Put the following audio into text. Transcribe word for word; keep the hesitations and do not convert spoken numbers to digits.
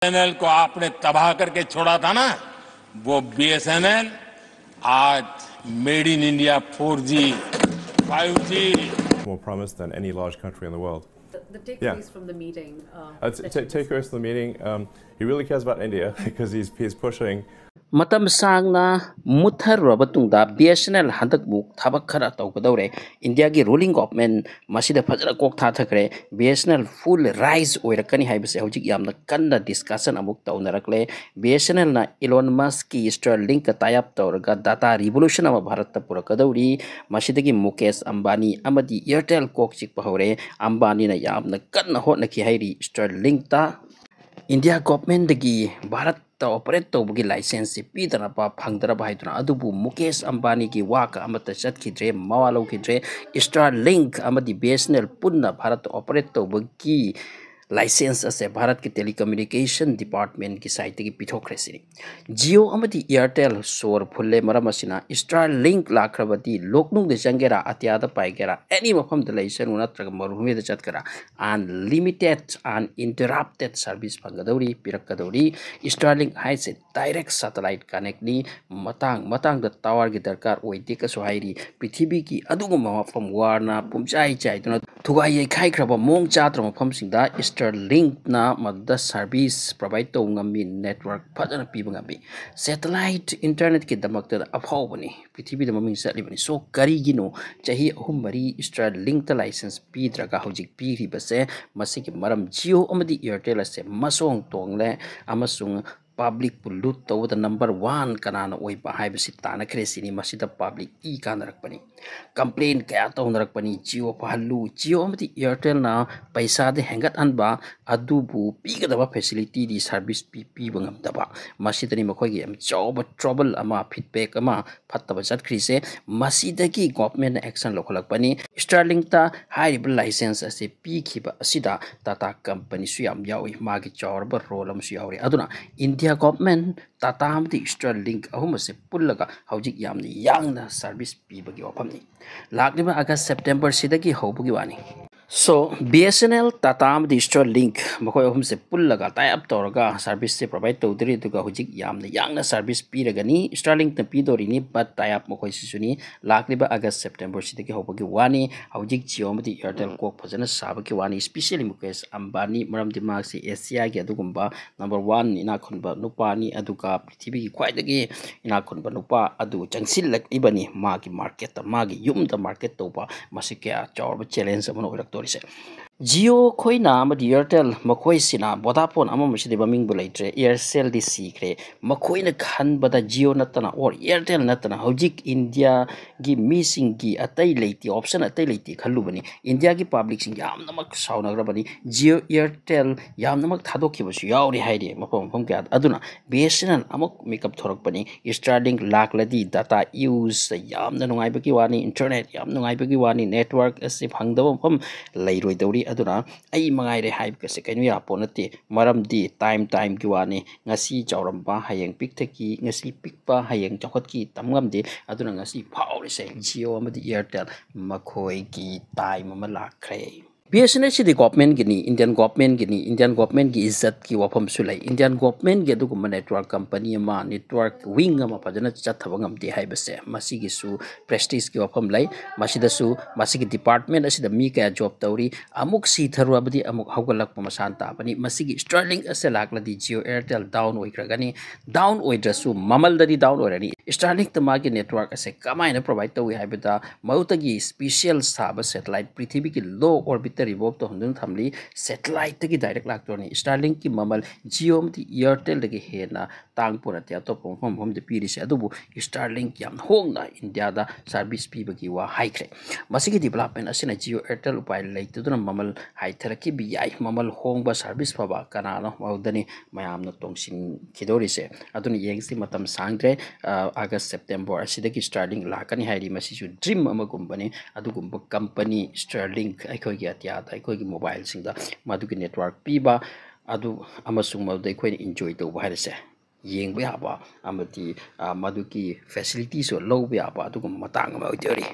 BSNL को आपने तबाह करके छोड़ा था ना, वो बीएसएनएल आज made in India, four G, five G. More promise than any large country in the world. The, the Yeah. takeaways from the meeting. Uh, Uh, t- that t- you- takeaways from the meeting. Um, he really cares about India because he's he's pushing. ꯃꯇꯝ ꯁꯥꯡꯅ ꯃꯨꯠꯊꯔꯨꯔꯕ ꯇꯨꯡꯗ B S and L ꯍꯟꯗꯛꯃꯨꯛ ꯊꯕꯛ ꯈꯔ ꯇꯧꯒꯗꯧꯔꯦ꯫ ꯏꯟꯗꯤꯌꯥꯒꯤ ruling government ꯃꯁꯤꯗ ꯐꯖꯅ ꯀꯣꯛ ꯊꯥꯊꯈ꯭ꯔꯦ꯫ B S and L ꯐꯨꯜ ꯔꯥꯏꯖ ꯑꯣꯏꯔꯛꯀꯅꯤ ꯍꯥꯏꯕꯁꯦ ꯍꯧꯖꯤꯛ ꯌꯥꯝꯅ ꯀꯟꯅ ꯗꯤꯁꯀꯁꯟ ꯑꯃꯨꯛ ꯇꯧꯅꯔꯛꯂꯦ꯫ ꯕꯤ ꯑꯦꯁ ꯑꯦꯟ ꯑꯦꯜꯅ ꯏꯂꯣꯟ ꯃꯁꯀꯤ ꯁ꯭ꯇꯥꯔꯂꯤꯡꯛꯀ ꯇꯥꯏ ꯑꯞ ꯇꯧꯔꯒ ꯗꯥꯇꯥ ꯔꯤꯚꯣꯂꯨꯁꯟ ꯑꯃ ꯚꯥꯔꯠꯇ ꯄꯨꯔꯛꯀꯗꯧꯔꯤ꯫ ꯃꯁꯤꯗꯒꯤ ꯃꯨꯀꯦꯁ ꯑꯝꯕꯥꯅꯤ ꯑꯃꯗꯤ ꯏꯌꯥꯔꯇꯦꯜ ꯀꯣꯛ ꯆꯤꯛꯄ ꯍꯧꯔꯦ꯫ ꯑꯝꯕꯥꯅꯤꯅ ꯌꯥꯝꯅ ꯀꯟꯅ ꯍꯣꯠꯅꯈꯤ ꯍꯥꯏꯔꯤ ꯁ꯭ꯇꯥꯔꯂꯤꯡꯛꯇ꯫ ꯏꯟꯗꯤꯌꯥ ꯒꯣꯚꯔꯟꯃꯦꯟꯗꯒꯤ ꯚꯥꯔꯠꯇ ꯑꯣꯄꯔꯦꯠ ꯇꯧꯕꯒꯤ ꯂꯥꯏꯁꯦꯟꯁꯁꯤ ꯄꯤꯗꯅꯕ ꯐꯪꯗꯅꯕ ꯍꯥꯏꯗꯨꯅ, ꯑꯗꯨꯕꯨ ꯃꯨꯀꯦꯁ ꯑꯝꯕꯥꯅꯤꯒꯤ ꯋꯥꯀ ꯑꯃꯠꯇ ꯆꯠꯈꯤꯗ꯭ꯔꯦ, ꯃꯋꯥ ꯂꯧꯈꯤꯗ꯭ꯔꯦ꯫ ꯁ꯭ꯇꯥꯔꯂꯤꯡꯛ ꯑꯃꯗꯤ ꯕꯤ ꯑꯦꯁ ꯑꯦꯟ ꯑꯦꯜ ꯄꯨꯟꯅ ꯚꯥꯔꯠꯇ ꯑꯣꯄꯔꯦꯠ ꯇꯧꯕꯒꯤ ꯂꯥꯏꯁꯦꯟꯁ ꯑꯁꯦ ꯚꯥꯔꯠꯀꯤ ꯇꯦꯂꯤꯀꯝꯃ꯭ꯌꯨꯅꯤꯀꯦꯁꯟ ꯗꯤꯄꯥꯔꯠꯃꯦꯟꯒꯤ ꯁꯥꯏꯠꯇꯒꯤ ꯄꯤꯊꯣꯛꯈ꯭ꯔꯦ ꯁꯤꯅꯤ꯫ ꯖꯤꯑꯣ ꯑꯃꯗꯤ ꯏꯌꯥꯔꯇꯦꯜ ꯁꯣꯔ ꯐꯨꯜꯂꯦ꯫ ꯃꯔꯝ ꯑꯁꯤꯅ ꯁ꯭ꯇꯥꯔꯂꯤꯡꯛ ꯂꯥꯛꯈ꯭ꯔꯕꯗꯤ ꯂꯣꯛꯅꯨꯡꯗ ꯆꯪꯒꯦꯔꯥ, ꯑꯇꯤꯌꯥꯗ ꯄꯥꯏꯒꯦꯔꯥ, ꯑꯦꯅꯤ ꯃꯐꯝꯗ ꯂꯩꯁꯅꯨ ꯅꯠꯇ꯭ꯔꯒ ꯃꯔꯨꯚꯨꯃꯤꯗ ꯆꯠꯀꯦꯔꯥ, ꯑꯟꯂꯤꯃꯤꯇꯦꯠ, ꯑꯟꯏꯟꯇꯔꯞꯇꯦꯠ ꯁꯥꯔꯚꯤꯁ ꯐꯪꯒꯗꯧꯔꯤ, ꯄꯤꯔꯛꯀꯗꯧꯔꯤ꯫ ꯁ꯭ꯇꯥꯔꯂꯤꯡꯛ ꯍꯥꯏꯁꯦ ꯗꯥꯏꯔꯦꯛ ꯁꯦꯇꯦꯂꯥꯏꯠ ꯀꯅꯦꯛꯅꯤ꯫ ꯃꯇꯥꯡ ꯃꯇꯥꯡꯗ ꯇꯥꯋꯔꯒꯤ ꯗꯔꯀꯥꯔ ꯑꯣꯏꯗꯦ ꯀꯁꯨ ꯍꯥꯏꯔꯤ꯫ ꯄ꯭ꯔꯤꯊꯤꯕꯤꯒꯤ ꯑꯗꯨꯒꯨꯝꯕ ꯃꯐꯝ, ꯋꯥꯔꯅ ꯄꯨꯝꯆꯥꯏ ꯆꯥꯏꯗꯨꯅ ꯊꯨꯒꯥꯏ ꯌꯩꯈꯥꯏꯈ꯭ꯔꯕ ꯃꯑꯣꯡ ꯆꯥꯗ꯭ꯔꯕ ꯃꯐꯝꯁꯤꯡꯗ ꯁ꯭ꯇꯥꯔꯂꯤꯡꯛꯅ ꯃꯗꯨꯗ ꯁꯥꯔꯚꯤꯁ ꯄ꯭ꯔꯣꯚꯥꯏꯗ ꯇꯧꯕ ꯉꯝꯃꯤ, ꯅꯦꯠꯋꯥꯔꯛ ꯐꯖꯅ ꯄꯤꯕ ꯉꯝꯃꯤ꯫ ꯁꯦꯇꯦꯂꯥꯏꯠ ꯏꯟꯇꯔꯅꯦꯠꯀꯤ ꯗꯃꯛꯇꯗ ꯑꯐꯥꯎꯕꯅꯤ, ꯄ꯭ꯔꯤꯊꯤꯕꯤꯗ ꯃꯃꯤꯡ ꯆꯠꯂꯤꯕꯅꯤ꯫ ꯁꯣ ꯀꯔꯤꯒꯤꯅꯣ ꯆꯍꯤ ꯑꯍꯨꯝ ꯃꯔꯤ ꯁ꯭ꯇꯥꯔꯂꯤꯡꯛꯇ ꯂꯥꯏꯁꯦꯟꯁ ꯄꯤꯗ꯭ꯔꯒ ꯍꯧꯖꯤꯛ ꯄꯤꯔꯤꯕꯁꯦ? ꯃꯁꯤꯒꯤ ꯃꯔꯝ ꯖꯤꯑꯣ ꯑꯃꯗꯤ ꯏꯌꯥꯔꯇꯦꯜ ꯑꯁꯦ ꯃꯁꯣꯡ ꯇꯣꯡꯂꯦ ꯑꯃꯁꯨꯡ ꯄꯕ꯭ꯂꯤꯛꯄꯨ ꯂꯨꯠ ꯇꯧꯕꯗ ꯅꯝꯕꯔ ꯋꯥꯟ ꯀꯅꯥꯅ ꯑꯣꯏꯕ ꯍꯥꯏꯕꯁꯤ ꯇꯥꯟꯅꯈ꯭ꯔꯦ ꯁꯤꯅꯤ꯫ ꯃꯁꯤꯗ ꯄꯕ꯭ꯂꯤꯛ ꯏ ꯀꯥꯟꯅꯔꯛꯄꯅꯤ, ꯀꯝꯄ꯭ꯂꯦꯟ ꯀꯌꯥ ꯇꯧꯅꯔꯛꯄꯅꯤ꯫ ꯖꯤꯑꯣ ꯐꯍꯜꯂꯨ, ꯖꯤꯑꯣ ꯑꯃꯗꯤ ꯏꯌꯥꯔꯇꯦꯜꯅ ꯄꯩꯁꯥꯗꯤ ꯍꯦꯟꯒꯠꯍꯟꯕ, ꯑꯗꯨꯕꯨ ꯄꯤꯒꯗꯕ ꯐꯦꯁꯤꯂꯤꯇꯤꯗꯤ, ꯁꯥꯔꯚꯤꯁ ꯄꯤ ꯄꯤꯕ ꯉꯝꯗꯕ꯫ ꯃꯁꯤꯗꯅꯤ ꯃꯈꯣꯏꯒꯤ ꯌꯥꯝ ꯆꯥꯎꯕ ꯇ꯭ꯔꯕꯜ ꯑꯃ, ꯐꯤꯗꯕꯦꯛ ꯑꯃ ꯐꯠꯇꯕ ꯆꯠꯈ꯭ꯔꯤꯁꯦ꯫ ꯃꯁꯤꯗꯒꯤ ꯒꯣꯚꯔꯟꯃꯦꯟꯠꯅ ꯑꯦꯛꯁꯟ ꯂꯧꯈꯠꯂꯛꯄꯅꯤ꯫ ꯁ꯭ꯇꯥꯔꯂꯤꯡꯛꯇ ꯍꯥꯏꯔꯤꯕ ꯂꯥꯏꯁꯦꯟꯁ ꯑꯁꯤ ꯄꯤꯈꯤꯕ ꯑꯁꯤꯗ ꯇꯥꯇꯥ ꯀꯝꯄꯅꯤꯁꯨ ꯌꯥꯝ ꯌꯥꯎꯏ, ꯃꯥꯒꯤ ꯆꯥꯎꯔꯕ ꯔꯣꯜ ꯑꯃꯁꯨ ꯌꯥꯎꯔꯤ꯫ ꯑꯗꯨꯅ ꯏꯟꯗꯤꯌꯥ ꯒꯣꯚꯔꯟꯃꯦꯟꯠ, ꯇꯥꯇꯥ ꯑꯃꯗꯤ ꯁ꯭ꯇꯥꯔꯂꯤꯡꯛ ꯑꯍꯨꯝ ꯑꯁꯦ ꯄꯨꯜꯂꯒ ꯍꯧꯖꯤꯛ ꯌꯥꯝꯅ ꯌꯥꯡꯅ ꯁꯥꯔꯚꯤꯁ ꯄꯤꯕꯒꯤ ꯋꯥꯐꯝꯅꯤ꯫ ꯂꯥꯛꯂꯤꯕ ꯑꯥꯒꯁ ꯁꯦꯞꯇꯦꯝꯕꯔꯁꯤꯗꯒꯤ ꯍꯧꯕꯒꯤ ꯋꯥꯅꯤ꯫ So, B S N L, Tata ꯑꯃꯗꯤ Starlink, ꯃꯈꯣꯏ ꯑꯍꯨꯝꯁꯦ ꯄꯨꯜꯂꯒ tie up ꯇꯧꯔꯒ service ꯁꯦ provide ꯇꯧꯗꯣꯔꯤ꯫ ꯑꯗꯨꯒ ꯍꯧꯖꯤꯛ ꯌꯥꯝꯅ ꯌꯥꯡꯅ service ꯄꯤꯔꯒꯅꯤ꯫ Starlink ꯅ ꯄꯤꯗꯣꯔꯤꯅꯤ, but tie up ꯃꯈꯣꯏꯁꯤꯁꯨꯅꯤ꯫ ꯂꯥꯛꯂꯤꯕ August, September ꯁꯤꯗꯒꯤ ꯍꯧꯕꯒꯤ ꯋꯥꯅꯤ꯫ ꯍꯧꯖꯤꯛ Jio ꯑꯃꯗꯤ Airtel ꯀꯣꯛ ꯐꯖꯅ ꯁꯥꯕꯒꯤ ꯋꯥꯅꯤ, especially Mukesh Ambani, ꯃꯔꯝꯗꯤ ꯃꯍꯥꯛꯁꯤ Asia ꯒꯤ ꯑꯗꯨꯒꯨꯝꯕ number one ꯏꯅꯥꯛ ꯈꯨꯟꯕ ꯅꯨꯄꯥꯅꯤ꯫ ꯑꯗꯨꯒ ꯄ꯭ꯔꯤꯊꯤꯕꯤꯒꯤ ꯈ꯭ꯋꯥꯏꯗꯒꯤ ꯏꯅꯥꯛ ꯈꯨꯟꯕ ꯅꯨꯄꯥ ꯑꯗꯨ ꯆꯪꯁꯤꯜꯂꯛꯂꯤꯕꯅꯤ꯫ ꯃꯥꯒꯤ market ꯇ, ꯃꯥꯒꯤ ꯌꯨꯝꯗ market ꯇꯧꯕ, ꯃꯁꯤ ꯀꯌꯥ ꯆꯥꯎꯔꯕ challenge ꯑꯃꯅ ꯑꯣꯏꯔꯛꯇꯣꯔꯤꯁꯦ꯫ Jio ꯈꯣꯏꯅ ꯑꯃꯗꯤ Airtel ꯃꯈꯣꯏꯁꯤꯅ, Vodafone ꯑꯃ ꯑꯃꯁꯤꯗꯤ ꯃꯃꯤꯡꯕꯨ ꯂꯩꯇ꯭ꯔꯦ, Aircel ꯗꯤ ꯁꯤꯈ꯭ꯔꯦ, ꯃꯈꯣꯏꯅ ꯈꯟꯕꯗ Jio ꯅꯠꯇꯅ or Airtel ꯅꯠꯇꯅ ꯍꯧꯖꯤꯛ India ꯒꯤ ꯃꯤꯁꯤꯡꯒꯤ ꯑꯇꯩ ꯂꯩꯇꯦ, option ꯑꯇꯩ ꯂꯩꯇꯦ ꯈꯜꯂꯨꯕꯅꯤ꯫ India ꯒꯤ public ꯁꯤꯡ ꯌꯥꯝꯅꯃꯛ ꯁꯥꯎꯅꯈ꯭ꯔꯕꯅꯤ꯫ Jio, Airtel ꯌꯥꯝꯅꯃꯛ ꯊꯥꯗꯣꯛꯈꯤꯕꯁꯨ ꯌꯥꯎꯔꯤ ꯍꯥꯏꯔꯤ ꯃꯐꯝ ꯃꯐꯝ ꯀꯌꯥꯗ꯫ ꯑꯗꯨꯅ B S N L ꯑꯃꯨꯛ ꯃꯤꯀꯞ ꯊꯣꯔꯛꯄꯅꯤ꯫ Starlink ꯂꯥꯛꯂꯗꯤ data use ꯌꯥꯝꯅ ꯅꯨꯡꯉꯥꯏꯕꯒꯤ ꯋꯥꯅꯤ, internet ꯌꯥꯝ ꯅꯨꯡꯉꯥꯏꯕꯒꯤ ꯋꯥꯅꯤ, network ꯑꯁꯤ ꯐꯪꯗꯕ ꯃꯐꯝ ꯂꯩꯔꯣꯏꯗꯧꯔꯤ꯫ ꯑꯗꯨꯅ ꯑꯩ ꯃꯉꯥꯏꯔꯦ ꯍꯥꯏꯕꯒꯁꯦ ꯀꯩꯅꯣ ꯌꯥꯄꯣꯠ ꯅꯠꯇꯦ, ꯃꯔꯝꯗꯤ time time ꯒꯤ ꯋꯥꯅꯤ꯫ ꯉꯁꯤ ꯆꯥꯎꯔꯝꯕ ꯍꯌꯦꯡ ꯄꯤꯛꯊꯈꯤ, ꯉꯁꯤ ꯄꯤꯛꯄ ꯍꯌꯦꯡ ꯆꯥꯎꯈꯠꯈꯤ, ꯇꯝ ꯉꯝꯗꯦ꯫ ꯑꯗꯨꯅ ꯉꯁꯤ ꯐꯥꯎꯔꯤꯁꯦ Jio ꯑꯃꯗꯤ Airtel, ꯃꯈꯣꯏꯒꯤ time ꯑꯃ ꯂꯥꯛꯈ꯭ꯔꯦ꯫ B S N L ꯁꯤꯗꯤ government Guinea, Indian government Guinea, Indian government ꯒꯤ ꯏꯖꯠꯀꯤ ꯋꯥꯐꯝꯁꯨ ꯂꯩ꯫ Indian government ꯒꯤ ꯑꯗꯨꯒꯨꯝꯕ network company ꯑꯃ, network wing ꯑꯃ ꯐꯖꯅ ꯆꯠꯊꯕ ꯉꯝꯗꯦ ꯍꯥꯏꯕꯁꯦ, ꯃꯁꯤꯒꯤꯁꯨ prestige ꯀꯤ ꯋꯥꯐꯝ ꯂꯩ꯫ ꯃꯁꯤꯗꯁꯨ ꯃꯁꯤꯒꯤ department ꯑꯁꯤꯗ ꯃꯤ ꯀꯌꯥ job ꯇꯧꯔꯤ, ꯑꯃꯨꯛ ꯁꯤꯊꯔꯨꯔꯕꯗꯤ ꯑꯃꯨꯛ ꯍꯧꯒꯠꯂꯛꯄ ꯃꯁꯥꯅ ꯇꯥꯕꯅꯤ꯫ ꯃꯁꯤꯒꯤ Starlink ꯑꯁꯦ ꯂꯥꯛꯂꯗꯤ Jio, Airtel down ꯑꯣꯏꯈ꯭ꯔꯒꯅꯤ꯫ Down ꯑꯣꯏꯗ꯭ꯔꯁꯨ ꯃꯃꯜꯗꯗꯤ down ꯑꯣꯏꯔꯅꯤ꯫ Starlink ꯇ ꯃꯥꯒꯤ network ꯑꯁꯦ ꯀꯃꯥꯏꯅ provide ꯇꯧꯏ ꯍꯥꯏꯕꯗ, ꯃꯗꯨꯗꯒꯤ special ꯁꯥꯕ satellite, ꯄ꯭ꯔꯤꯊꯤꯕꯤꯒꯤ low orbit ꯇ revolve ꯇꯧꯍꯟꯗꯨꯅ ꯊꯝꯂꯤ, satellite ꯇꯒꯤ direct ꯂꯥꯛꯇꯣꯏꯅꯤ꯫ Starlink ꯀꯤ ꯃꯃꯜ Jio ꯑꯃꯗꯤ Airtel ꯗꯒꯤ ꯍꯦꯟꯅ ꯇꯥꯡꯄꯣꯠ ꯅꯠꯇꯦ ꯑꯇꯣꯞꯄ ꯃꯐꯝ ꯃꯐꯝꯗ ꯄꯤꯔꯤꯁꯦ꯫ ꯑꯗꯨꯕꯨ Starlink ꯌꯥꯝ ꯍꯣꯡꯅ India ꯗ service ꯄꯤꯕꯒꯤ ꯋꯥ ꯍꯥꯏꯈ꯭ꯔꯦ꯫ ꯃꯁꯤꯒꯤ development ꯑꯁꯤꯅ Jio, Airtel ꯎꯄꯥꯏ ꯂꯩꯇꯗꯨꯅ ꯃꯃꯜ ꯍꯥꯏꯊꯔꯛꯈꯤꯕ ꯌꯥꯏ꯫ ꯃꯃꯜ ꯍꯣꯡꯕ, service ꯐꯕ ꯀꯅꯥꯅꯣ ꯃꯗꯨꯗꯅꯤ ꯃꯌꯥꯝꯅ ꯇꯣꯡꯁꯤꯟꯈꯤꯗꯣꯔꯤꯁꯦ꯫ ꯑꯗꯨꯅ ꯌꯦꯡꯁꯤ, ꯃꯇꯝ ꯁꯥꯡꯗ꯭ꯔꯦ꯫ ꯑ, August, September ꯑꯁꯤꯗꯒꯤ Starlink ꯂꯥꯛꯀꯅꯤ ꯍꯥꯏꯔꯤ꯫ ꯃꯁꯤꯁꯨ dream ꯑꯃꯒꯨꯝꯕꯅꯤ꯫ ꯑꯗꯨꯒꯨꯝꯕ company Starlink ꯑꯩꯈꯣꯏꯒꯤ ꯑꯇꯤꯌꯥꯗ, ꯑꯩꯈꯣꯏꯒꯤ mobile ꯁꯤꯡꯗ ꯃꯗꯨꯒꯤ network ꯄꯤꯕ ꯑꯗꯨ ꯑꯃꯁꯨꯡ ꯃꯗꯨꯗ ꯑꯩꯈꯣꯏꯅ enjoy ꯇꯧꯕ ꯍꯥꯏꯔꯤꯁꯦ, ꯌꯦꯡꯕ ꯌꯥꯕ ꯑꯃꯗꯤ, ꯑ, ꯃꯗꯨꯒꯤ facility ꯁꯨ ꯂꯧꯕ ꯌꯥꯕ ꯑꯗꯨꯒꯨꯝꯕ ꯃꯇꯥꯡ ꯑꯃ ꯑꯣꯏꯗꯣꯔꯤ꯫